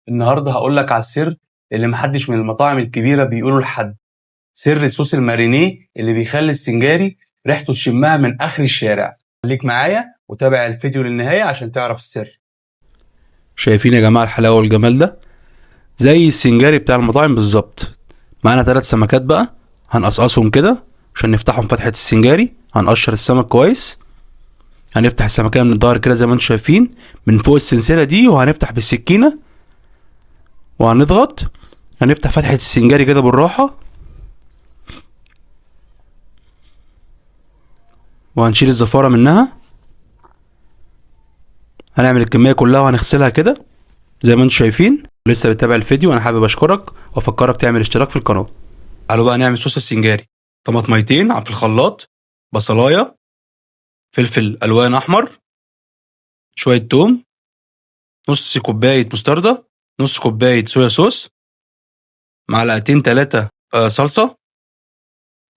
النهارده هقول لك على السر اللي محدش من المطاعم الكبيرة بيقوله لحد. سر صوص المارينيه اللي بيخلي السنجاري ريحته تشمها من اخر الشارع. خليك معايا وتابع الفيديو للنهاية عشان تعرف السر. شايفين يا جماعة الحلاوة والجمال ده؟ زي السنجاري بتاع المطاعم بالظبط. معانا 3 سمكات بقى، هنقصقصهم كده عشان نفتحهم فتحه السنجاري. هنقشر السمك كويس، هنفتح السمكيه من الظهر كده زي ما انتم شايفين من فوق السلسلة دي، وهنفتح بالسكينة وهنضغط. هنفتح فتحه السنجاري كده بالراحة، وهنشيل الزفاره منها. هنعمل الكمية كلها وهنغسلها كده زي ما انتم شايفين. لسه بتتابع الفيديو، انا حابب اشكرك وافكرك تعمل اشتراك في القناة. تعالوا بقى نعمل صوص السنجاري. طماطميتين في الخلاط، بصلايه، فلفل الوان احمر، شوية توم، نص كوباية مستردة، نص كوباية صويا صوص، معلقتين 3 صلصه،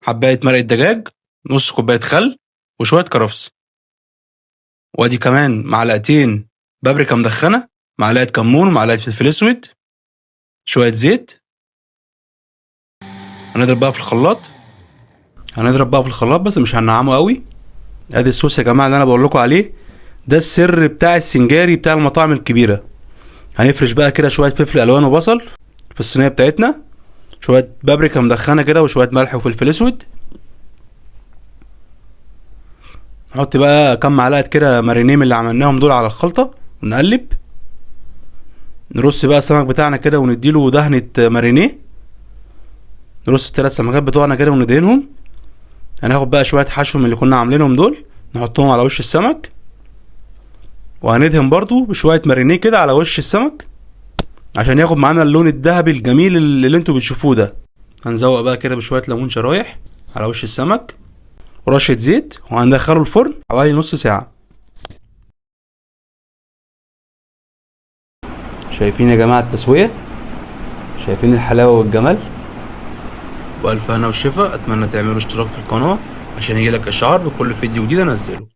حبايه مرقه دجاج، نص كوباية خل، وشوية كرفس. وادي كمان معلقتين بابريكا مدخنه، معلقه كمون، ومعلقة فلفل اسود، شوية زيت. هنضرب بقى في الخلاط، هنضرب بقى في الخلاط بس مش هننعمه قوي. ادي الصوص يا جماعة اللي انا بقول لكم عليه، ده السر بتاع السنجاري بتاع المطاعم الكبيرة. هنفرش بقى كده شوية فلفل الوان وبصل في الصينية بتاعتنا، شوية بابريكا مدخنه كده، وشوية ملح وفلفل اسود. نحط بقى كام معلقه كده مارينيه من اللي عملناهم دول على الخلطة ونقلب. نرص بقى السمك بتاعنا كده ونديله دهنه مارينيه. نرص ال3 سمكات بتوعنا كده وندهنهم. هناخد بقى شوية حشو من اللي كنا عاملينهم دول نحطهم على وش السمك، وهندهن برضو بشوية مارينيه كده على وش السمك عشان ياخد معانا اللون الذهبي الجميل اللي انتوا بتشوفوه ده. هنزوق بقى كده بشوية ليمون شرايح على وش السمك ورشه زيت، وهندخله الفرن حوالي نص ساعة. شايفين يا جماعة التسوية؟ شايفين الحلاوة والجمال؟ والف هنا والشفا. اتمنى تعملوا اشتراك في القناة عشان يجيلك اشعار بكل فيديو جديد انزله.